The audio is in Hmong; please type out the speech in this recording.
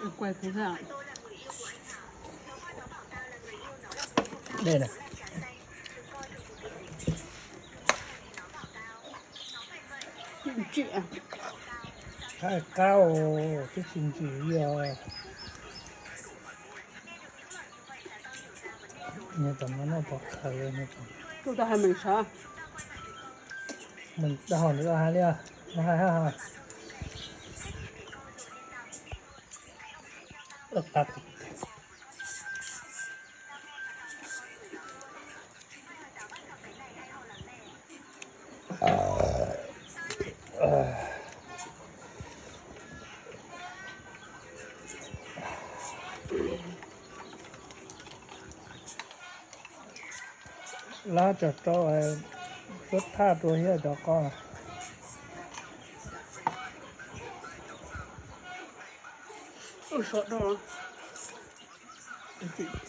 Kuaj kuv thiab. Dej na. Qab qab os, twb tsis ntsim li os. Nws tam no noj pom khaws. Kuv tau hais meem sav. Meem dab hau ntawd hais li os, hais hais hais. Lab tso rau, suab thaj rau thiab cov qos. Ua sov rau.